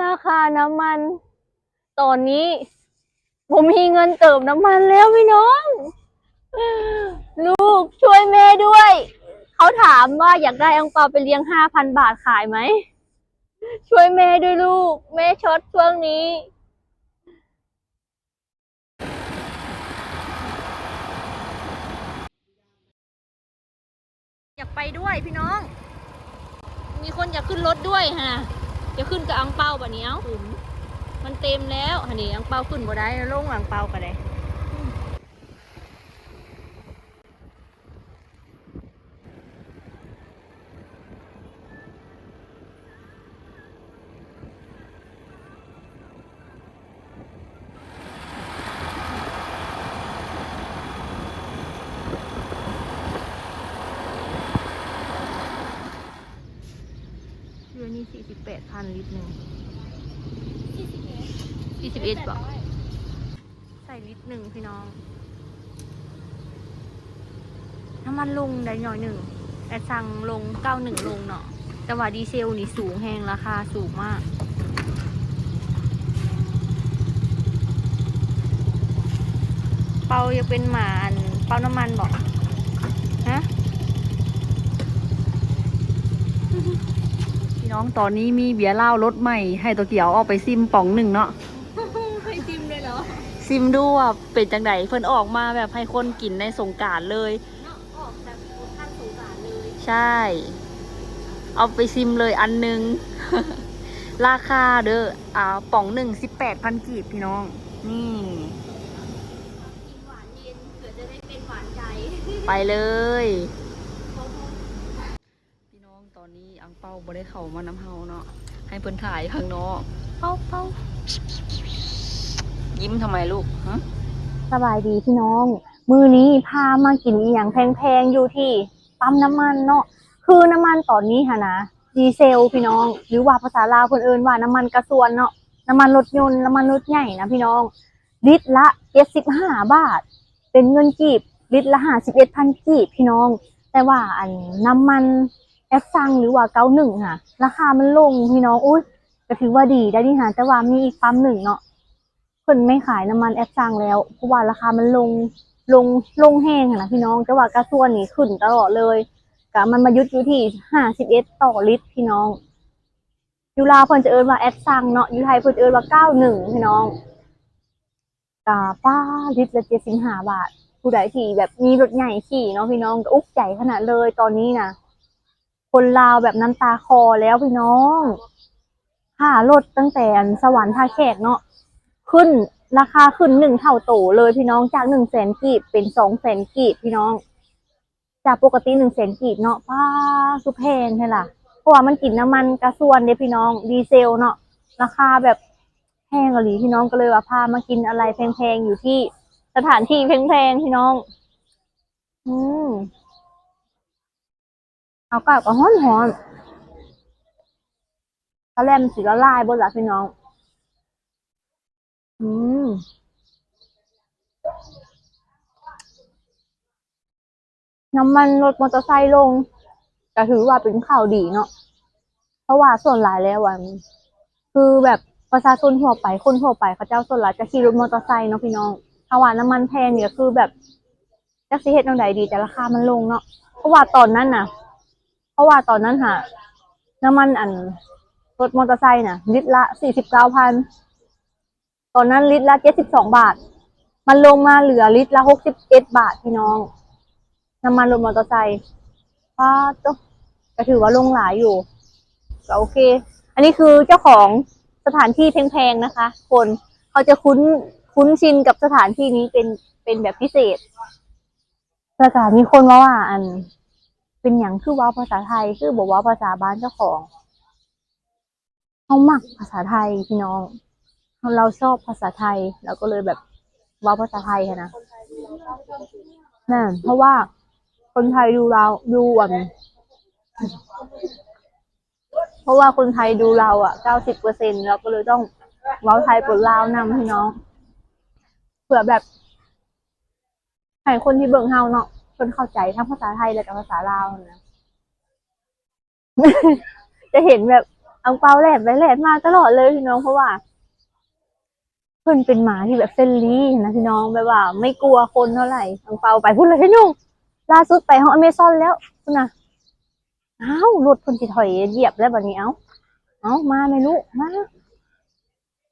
ລາຄານ້ຳມັນ ຕອນນີ້ບໍ່ມີເງິນເຕີມນ້ຳມັນແລ້ວພີ່ນ້ອງ. ລູກ ຊ່ວຍແມ່ດ້ວຍ. ເຂົາຖາມວ່າຢາກໄດ້ອັງເປົາໄປລຽງຫ້າພັນບາດ ຂາຍໄໝ? ຊ່ວຍແມ່ດ້ວຍລູກ ແມ່ຊັອດຊ່ວງນີ້. ຢາກໄປດ້ວຍພີ່ນ້ອງ ມີຄົນຢາກຂຶ້ນລົດດ້ວຍຫັ້ນນະ. ຈະຂຶ້ນກັບອັງເປົາບາດນີ້ ເອົ້າ ມັນເຕັມແລ້ວຫັ້ນເດ. ອັງເປົາຂຶ້ນບໍ່ໄດ້ ລົງອັງເປົາກໍໄດ້. ເທື່ອນີ້ສີ່ສິບແປດພັນ ລິດໜຶ່ງ. ສີ່ສິບເອັດ ສີ່ສິບເອັດບໍ? ໃສ່ລິດໜຶ່ງພີ່ນ້ອງ. ນ້ຳມັນລົງໄດ້ໜ້ອຍໜຶ່ງ ແອດຊັງລົງ ເກົ້າໜຶ່ງລົງເນາະ. ແຕ່ວ່າດີເຊວນີ້ສູງແຮງ ລາຄາສູງມາກ. ເປົາຢາກເປັນໝາອັນເປົານ້ຳມັນບໍ? ຮະ? ພີ່ນ້ອງ ຕອນນີ້ມີເບຍລາວລົດໃໝ່ ໃຫ້ໂຕກຽວເອົາໄປຊິມປ໋ອງໜຶ່ງເນາະ. ໃຫ້ຊິມເລີຍເນາະ. ຊິມດູວ່າເປັນຈັ່ງໃດ ເພິ່ນອອກມາແບບໃຫ້ຄົນກິນໃນສົງການເລີຍ. ເນາະ ອອກແບບທັນສົງການເລີຍ. ໃຊ່ ເອົາໄປຊິມເລີຍອັນໜຶ່ງ. ລາຄາເດີ ອ່າ ປ໋ອງໜຶ່ງ ສິບແປດພັນກີບພີ່ນ້ອງ. ນີ້ ກິນຫວານເຢັນ ເຜື່ອຈະໄດ້ເປັນຫວານໃຈ. ໄປເລີຍ. ພີ່ນ້ອງ ຕອນນີ້ອັງເປົາບໍ່ໄດ້ເຂົ້າມານຳເຮົາເນາະ ໃຫ້ເພິ່ນຖ່າຍຂ້າງນອກ. ເປົາ ເປົາ ຍິ້ມທຳໄມລູກ? ຮະ? ສະບາຍດີພີ່ນ້ອງ ມື້ນີ້ພາມາກິນອີ່ຫຍັງແພງໆ ຢູ່ທີ່ປ້ຳນ້ຳມັນເນາະ. ຄືນ້ຳມັນຕອນນີ້ຫັ້ນນະ ດີເຊວພີ່ນ້ອງ ຫຼືວ່າພາສາລາວເພິ່ນເອີ້ນວ່ານ້ຳມັນກາຊວນເນາະ ນ້ຳມັນລົດຍົນ ນ້ຳມັນລົດໃຫຍ່ນະພີ່ນ້ອງ. ລິດລະເຈັດສິບຫ້າບາດ ເປັນເງິນກີບ ລິດລະຫ້າສິບເອັດພັນກີບພີ່ນ້ອງ. ແຕ່ວ່າອັນນ້ຳມັນແອັດຊັງ ຫຼືວ່າເກົ້າໜຶ່ງຫັ້ນ ລາຄາມັນລົງພີ່ນ້ອງ. ອຸ້ຍ ກໍຖືວ່າດີໄດ໋ນີ້ຫັ້ນ. ແຕ່ວ່າມີອີກປ້ຳໜຶ່ງເນາະ ເພິ່ນໄມ່ຂາຍນ້ຳມັນແອັດຊັງແລ້ວ ເພາະວ່າລາຄາມັນລົງ ລົງ ລົງແຮງຫັ້ນນະພີ່ນ້ອງ. ແຕ່ວ່າກາຊວນນີ້ຂຶ້ນຕະຫຼອດເລີຍ ກະມັນມາຢຸດຢູ່ທີ່ຫ້າສິບເອັດຕໍ່ລິດພີ່ນ້ອງ. ຢູ່ລາວເພິ່ນຈະເອີ້ນວ່າແອັດຊັງເນາະ ຢູ່ໄທເພິ່ນຈະເອີ້ນວ່າເກົ້າໜຶ່ງພີ່ນ້ອງ. ກະປ້າ ລິດລະເຈັດສິບຫ້າບາດ. ຜູ້ໃດທີ່ແບບມີລົດໃຫຍ່ຂີ່ເນາະພີ່ນ້ອງ ກະອຸກໃຈຂະໜາດເລີຍ. ຕອນນີ້ນະ ຄົນລາວແບບນ້ຳຕາຄໍແລ້ວພີ່ນ້ອງ. ຄ່າລົດຕັ້ງແຕ່ອັນສະຫວັນທ່າແຂກເນາະ ຂຶ້ນ ລາຄາຂຶ້ນໜຶ່ງເທົ່າໂຕເລີຍພີ່ນ້ອງ ຈາກໜຶ່ງແສນກີບເປັນສອງແສນກີບພີ່ນ້ອງ. ຈາກປົກກະຕິໜຶ່ງແສນກີບເນາະ ປ້າ ຄືແພງແທ້ລະ. ເພາະວ່າມັນກິນນ້ຳມັນກາຊວນເດ້ພີ່ນ້ອງ ດີເຊວເນາະ ລາຄາແບບແພງອີ່ຫຼີພີ່ນ້ອງ. ກໍເລີຍວ່າພາມາກິນອາຫານແພງໆ ຢູ່ທີ່ສະຖານທີ່ແພງໆ ພີ່ນ້ອງ. ອືມ ເອົາ ເຂົ້າກໍຮ້ອນໆ ກະແລັມຊິລະລາຍເບິດລະພີ່ນ້ອງ. ອືມ ນ້ຳມັນລົດມໍເຕີໄຊລົງ ກະຖືວ່າເປັນຂ່າວດີເນາະ ເພາະວ່າສ່ວນຫຼາຍແລ້ວ ອັນ ຄືແບບປະຊາຊົນທົ່ວໄປ ຄົນທົ່ວໄປເຂົາເຈົ້າສ່ວນຫຼາຍຈະຂີ່ລົດມໍເຕີໄຊເນາະພີ່ນ້ອງ. ຖ້າວ່ານ້ຳມັນແພງນີ້ກະຄືແບບ ຈັກຊິເຮັດແນວໃດດີ ແຕ່ລາຄາມັນລົງເນາະ. ເພາະວ່າຕອນນັ້ນນະ ເພາະວ່າຕອນນັ້ນຫາ ນ້ຳມັນ ອັນ ລົດມໍເຕີໄຊນະ ລິດລະສີ່ສິບເກົ້າພັນ ຕອນນັ້ນລິດລະເຈັດສິບສອງບາດ ມັນລົງມາເຫຼືອລິດລະຫົກສິບເອັດບາດພີ່ນ້ອງ ນ້ຳມັນລົດມໍເຕີໄຊ. ປາດໂທ້ ກະຖືວ່າລົງຫຼາຍຢູ່ ກະໂອເຄ. ອັນນີ້ຄືເຈົ້າຂອງສະຖານທີ່ແພງໆ ນະຄະ ຄົນເຂົາຈະຄຸ້ນ ຄຸ້ນຊິນກັບສະຖານທີ່ນີ້ເປັນ ເປັນແບບພິເສດ. ແລ້ວກະມີຄົນເວົ້າວ່າ ອັນ ເປັນຫຍັງຄືເວົ້າພາສາໄທ ຄືບໍ່ເວົ້າພາສາບ້ານເຈົ້າຂອງ? ເຮົາມັກພາສາໄທພີ່ນ້ອງ ເຮົາ ລາວຊອບພາສາໄທ ລາວກໍເລີຍແບບເວົ້າພາສາໄທຫັ້ນນະ. ແມ່ນ ເພາະວ່າຄົນໄທຢູ່ລາວ ຢູ່ ອັນ ເພາະວ່າຄົນໄທດູລາວອະ ເກົ້າສິບເປີເຊັນ ລາວກໍເລີຍຕ້ອງເວົ້າໄທປົນລາວນຳພີ່ນ້ອງ ເພື່ອແບບໃຫ້ຄົນທີ່ເບິ່ງເຮົາເນາະ ເພິ່ນເຂົ້າໃຈທັງພາສາໄທ ແລະກະພາສາລາວຫັ້ນນະ. ຈະເຫັນແບບ ອັງເປົາແລ່ນໄປແລ່ນມາຕະຫຼອດເລີຍພີ່ນ້ອງ ເພາະວ່າເພິ່ນເປັນໝາທີ່ແບບເຟຣນລີນະພີ່ນ້ອງ ແບບວ່າໄມ່ກົວຄົນເທົ່າໃດ. ອັງເປົາໄປພຸ້ນລະພີ່ນ້ອງ ລ່າສຸດໄປຮອດອາເມຊອນແລ້ວພຸ້ນນະ. ອ້າວ ລົດເພິ່ນຊິຖອຍຢຽບແລ້ວບັດນີ້. ເອົາ ເອົາ ມາແມ່ລູກ ມາ.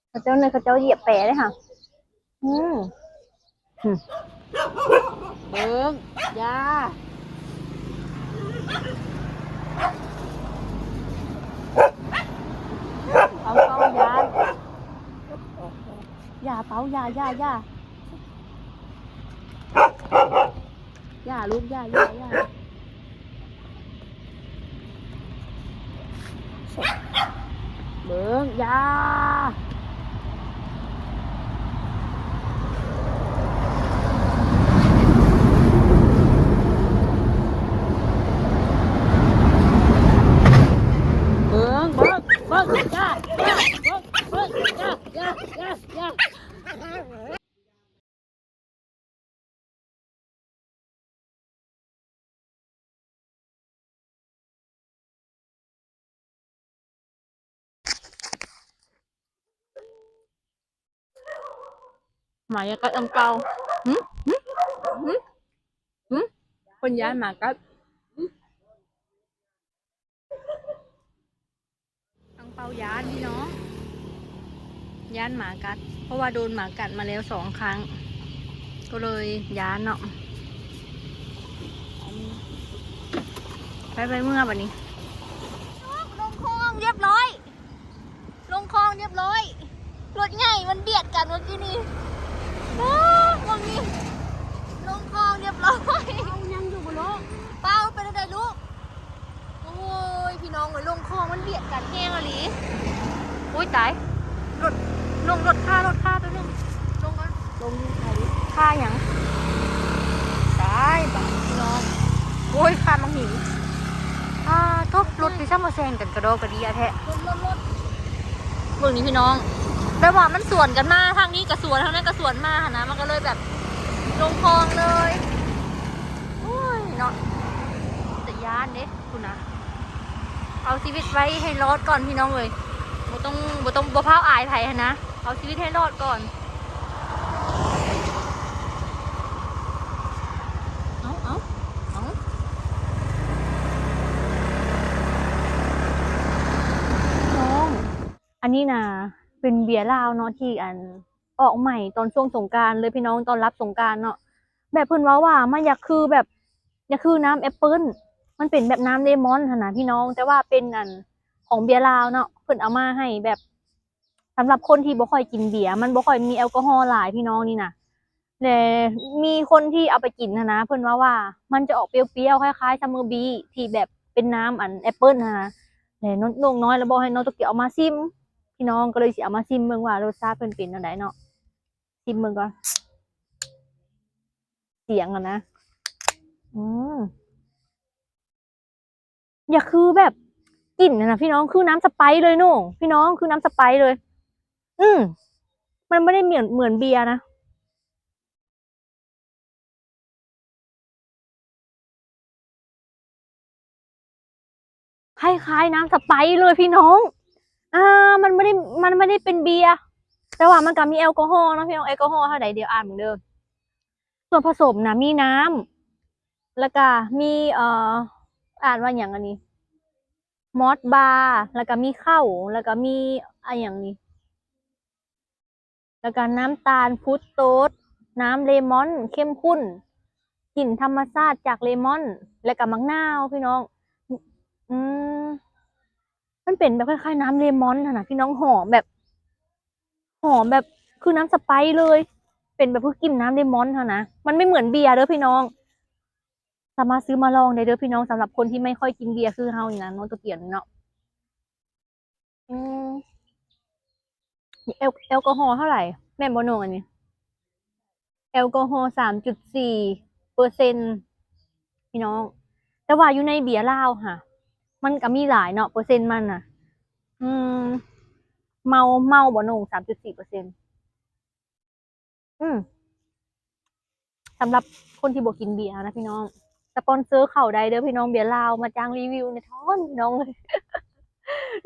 ເຂົາເຈົ້າເນີ ເຂົາເຈົ້າຢຽບແປເດ້ຫາ. ອືມ ອືມ ເບິ່ງ ຢ່າ ເປົາ ເປົາ ຢ່າ ຢ່າ ເປົາ ຢ່າ ຢ່າ ຢ່າ ຢ່າລູກ ຢ່າ ຢ່າ ຢ່າ ເບິ່ງ ຢ່າ ເບິ່ງ ເບິ່ງ ເບິ່ງ ຢ່າ ຢ່າ ເບິ່ງ ເບິ່ງ ຢ່າ ຢ່າ ຢ່າ ຢ່າ ຢ່າ. ໝາຢາກັດອັງເປົາ. ຫື ຫື ຫື ຫື ເພິ່ນຢ້ານໝາກັດ. ອັງເປົາຢ້ານພີ່ນ້ອງ ຢ້ານໝາກັດ ເພາະວ່າໂດນໝາກັດມາແລ້ວສອງຄັ້ງ ກໍເລີຍຢ້ານເນາະ. ໄປ ໄປເມືອບັດນີ້ ລົງຄອງຮຽບຮ້ອຍ ລົງຄອງຮຽບຮ້ອຍ. ລົດໃຫຍ່ມັນບຽດກັນເມື່ອກີ້ນີ້. ໂອ້ ເບິ່ງນີ້ ລົງຄອງຮຽບຮ້ອຍ. ເອົາ ຍັງຢູ່ບໍ່ລູກ? ເປົາ ເປັນຈັ່ງໃດລູກ? ໂອ້ຍ ພີ່ນ້ອງເອີຍ ລົງຄອງມັນບຽດກັນແຮງອີ່ຫຼີ. ໂອ້ຍ ຕາຍ ລົດ ລົງລົດ ຄ່າລົດ ຄ່າແປັບໜຶ່ງ ລົງກ່ອນ ລົງຢູ່ໃສ ຄ່າຫຍັງ? ຕາຍບາດນີ້ພີ່ນ້ອງ ໂອ້ຍ ຄ່າບັກຫີນ ອ່າ ໂທ້ ລົດຄືຊ່ຳມາແຊງກັນກະດໍກະເດຍແທ້. ລົດ ລົດ ລົດ ເບິ່ງນີ້ພີ່ນ້ອງ ແບບວ່າມັນສວນກັນມາ ທາງນີ້ກະສວນ ທາງນັ້ນກະສວນມາຫັ້ນນະ ມັນກະເລີຍແບບລົງຄອງເລີຍ. ໂອ້ຍເນາະ ຕາຢ້ານເດ້ ພຸ້ນນະ ເອົາຊີວິດໄວ້ໃຫ້ລອດກ່ອນພີ່ນ້ອງເອີຍ ບໍ່ຕ້ອງ ບໍ່ຕ້ອງ ບໍ່ພ້າວອາຍໃຜຫັ້ນນະ ເອົາຊີວິດໃຫ້ລອດກ່ອນ. ເອົາ ເອົາ ເອົາ ນ້ອງ ອັນນີ້ນະເປັນເບຍລາວເນາະ ທີ່ອັນ ອອກໃໝ່ຕອນຊ່ວງສົງການເລີຍພີ່ນ້ອງ ຕ້ອນຮັບສົງການເນາະ. ແບບເພິ່ນເວົ້າວ່າມັນຢາກຄືແບບ ຢາກຄືນ້ຳແອັບເປິ້ນ ມັນເປັນແບບນ້ຳເລມອນຫັ້ນນະພີ່ນ້ອງ ແຕ່ວ່າເປັນອັນຂອງເບຍລາວເນາະ ເພິ່ນເອົາມາໃຫ້ແບບ ສຳລັບຄົນທີ່ບໍ່ຄ່ອຍກິນເບຍ ມັນບໍ່ຄ່ອຍມີແອລກໍຮໍຫຼາຍພີ່ນ້ອງນີ້ນະ. ແລະ ມີຄົນທີ່ເອົາໄປກິນຫັ້ນນະ ເພິ່ນເວົ້າວ່າມັນຈະອອກປ່ຽວໆ ຄ້າຍໆ ຊຳເມີບີ ທີ່ແບບເປັນນ້ຳອັນແອັບເປິ້ນຫັ້ນນະ. ແລະ ນ້ອງ ນ້ອງນ້ອຍລະບອກໃຫ້ນ້ອງໂຕກຽວເອົາມາຊິມ ພີ່ນ້ອງ ກໍເລີຍຊິເອົາມາຊິມເບິ່ງວ່າລົດຊາດເພິ່ນເປັນແນວໃດເນາະ. ຊິມເບິ່ງກ່ອນ ສຽງຫັ້ນນະ ອືມ ຢາກຄືແບບ ກິ່ນຫັ້ນນະພີ່ນ້ອງ ຄືນ້ຳສະໄປເລີຍເນາະ ພີ່ນ້ອງ ຄືນ້ຳສະໄປເລີຍ. ອືມ ມັນບໍ່ໄດ້ເໝືອນ ເໝືອນເບຍນະ. ຄ້າຍໆ ນ້ຳສະໄປເລີຍພີ່ນ້ອງ. ອ່າ ມັນບໍ່ໄດ້ ມັນບໍ່ໄດ້ເປັນເບຍ ແຕ່ວ່າມັນກະມີແອລກໍຮໍເນາະພີ່ນ້ອງ. ແອລກໍຮໍເທົ່າໃດ ດຽວອ່ານເບິ່ງເດີ. ສ່ວນປະສົມນະ ມີນ້ຳ ແລ້ວກະມີ ເອີ ອ່ານວ່າຫຍັງອັນນີ້ ມອດບາ ແລ້ວກະມີເຂົ້າ ແລ້ວກະມີ ອາ ຫຍັງນີ້ ແລ້ວກະນ້ຳຕານຟຣຸດໂຕສ ນ້ຳເລມອນເຂັ້ມຂຸ້ນ ກິ່ນທຳມະຊາດຈາກເລມອນ ແລ້ວກະໝາກນາວພີ່ນ້ອງ. ອືມ ມັນເປັນແບບຄ້າຍໆ ນ້ຳເລມອນຫັ້ນນະພີ່ນ້ອງ ຫອມແບບ ຫອມແບບຄືນ້ຳສະໄປເລີຍ ເປັນແບບຄືກິ່ນນ້ຳເລມອນຫັ້ນນະ. ມັນໄມ່ເໝືອນເບຍເດີພີ່ນ້ອງ ສາມາດຊື້ມາລອງໄດ້ເດີພີ່ນ້ອງ ສຳລັບຄົນທີ່ໄມ່ຄ່ອຍກິນເບຍຄືເຮົານີ້ນະ ນ້ອງໂຕກຽວນີ້ເນາະ. ອືມ ແອລ ແອລກໍຮໍເທົ່າໃດ ແມ່ນບໍ່ນ້ອງ ອັນນີ້? ແອລກໍຮໍສາມຈຸດສີ່ເປີເຊັນພີ່ນ້ອງ. ແຕ່ວ່າຢູ່ໃນເບຍລາວຫະ ມັນກະມີຫຼາຍເນາະ ເປີເຊັນມັນນະ. ອືມ ເມົາ ເມົາບໍ່ນ້ອງ ສາມຈຸດສີ່ເປີເຊັນ. ອືມ ສຳລັບຄົນທີ່ບໍ່ກິນເບຍນະພີ່ນ້ອງ ສະປອນເຊີເຂົ້າໄດ້ເດີພີ່ນ້ອງ ເບຍລາວ ມາຈ້າງຣີວິວແດ່ທ້ອນພີ່ນ້ອງເອີຍ.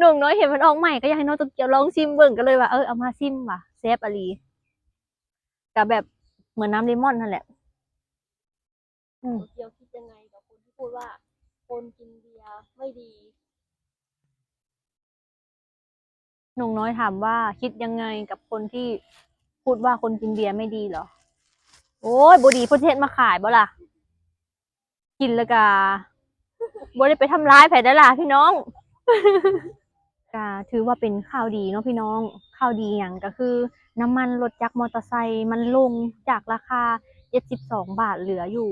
ນ້ອງນ້ອຍເຫັນມັນອອກໃໝ່ ກໍຢາກໃຫ້ນ້ອງໂຕກຽວລອງຊິມເບິ່ງ ກໍເລີຍວ່າ ເອີ ເອົາມາຊິມວ່າ ແຊບອີ່ຫຼີ ກໍແບບເໝືອນນ້ຳເລມອນຫັ້ນແຫຼະ. ອືມ ໂຕກຽວຄິດຍັງໄງກັບຄົນທີ່ພູດວ່າຄົນກິນເບຍໄມ່ດີ? ໜຸ່ມນ້ອຍຖາມວ່າ ຄິດຍັງໄງກັບຄົນທີ່ພູດວ່າຄົນກິນເບຍໄມ່ດີເຫລອ? ໂອ້ຍ ບໍ່ດີເພິ່ນຊິເຮັດມາຂາຍບໍ່ລະ? ກິນແລ້ວກະບໍ່ໄດ້ໄປທຳລາຍໃຜໄດ້ລະພີ່ນ້ອງ. ກະຖືວ່າເປັນຂ່າວດີເນາະພີ່ນ້ອງ. ຂ່າວດີຫຍັງ? ກະຄືນ້ຳມັນລົດຈັກມໍເຕີໄຊມັນລົງຈາກລາຄາເຈັດສິບສອງບາດ ເຫຼືອຢູ່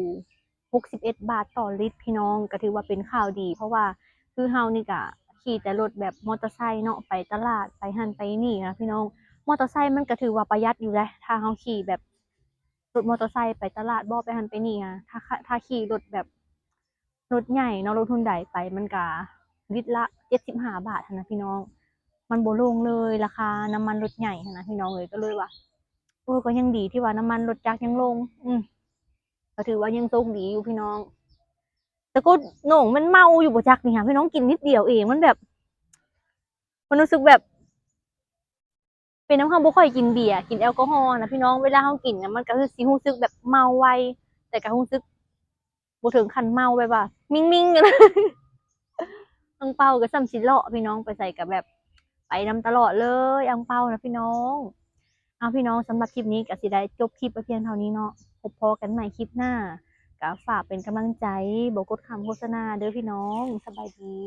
ຫົກສິບເອັດບາດຕໍ່ລິດພີ່ນ້ອງ. ກະຖືວ່າເປັນຂ່າວດີ ເພາະວ່າຄືເຮົານີ້ກະຂີ່ແຕ່ລົດແບບມໍເຕີໄຊເນາະ ໄປຕະຫຼາດ ໄປຫັ້ນໄປນີ້ນະພີ່ນ້ອງ. ມໍເຕີໄຊມັນກະຖືວ່າປະຢັດຢູ່ເດ ຖ້າເຮົາຂີ່ແບບ ລົດມໍເຕີໄຊໄປຕະຫຼາດບໍ ໄປຫັ້ນໄປນີ້ນະ. ຖ້າ ຖ້າຂີ່ລົດແບບ ລົດໃຫຍ່ເນາະ ລົດຮຸ່ນໃດໄປ ມັນກະລິດລະເຈັດສິບຫ້າບາດຫັ້ນນະພີ່ນ້ອງ. ມັນບໍ່ລົງເລີຍ ລາຄານ້ຳມັນລົດໃຫຍ່ຫັ້ນນະພີ່ນ້ອງເອີຍ. ກໍເລີຍວ່າ ໂອ້ ກໍຍັງດີທີ່ວ່ານ້ຳມັນລົດຈັກຍັງລົງ. ອືມ ກໍຖືວ່າຍັງໂຊກດີຢູ່ພີ່ນ້ອງ. ແຕ່ກໍນ້ອງມັນເມົາຢູ່ບໍ່ຈັກນີ້ຫາ ພີ່ນ້ອງ ກິນນິດດຽວເອງ ມັນແບບ ມັນຮູ້ສຶກແບບ ເປັນນຳເຮົາບໍ່ຄ່ອຍກິນເບຍ ກິນແອລກໍຮໍນະພີ່ນ້ອງ. ເວລາເຮົາກິນນະ ມັນກໍຄືຊິຮູ້ສຶກແບບເມົາໄວ ແຕ່ກໍຮູ້ສຶກບໍ່ເຖິງຂັ້ນເມົາ ແບບວ່າມິ່ງໆ ອັ່ງເປົາກໍສ່ຳຊິເລາະພີ່ນ້ອງ ໄປໃສກໍແບບໄປນຳຕະຫຼອດເລີຍ ອັ່ງເປົານະພີ່ນ້ອງ. ເອົາພີ່ນ້ອງ ສຳລັບຄລິບນີ້ກໍຊິໄດ້ຈົບຄລິບໄປພຽງເທົ່ານີ້ເນາະ. ພົບພໍ້ກັນໃໝ່ຄລິບໜ້າ ກໍຝາກເປັນກຳລັງໃຈ ບໍ່ກົດຂ້າມໂຄສະນາເດີພີ່ນ້ອງ. ສະບາຍດີ.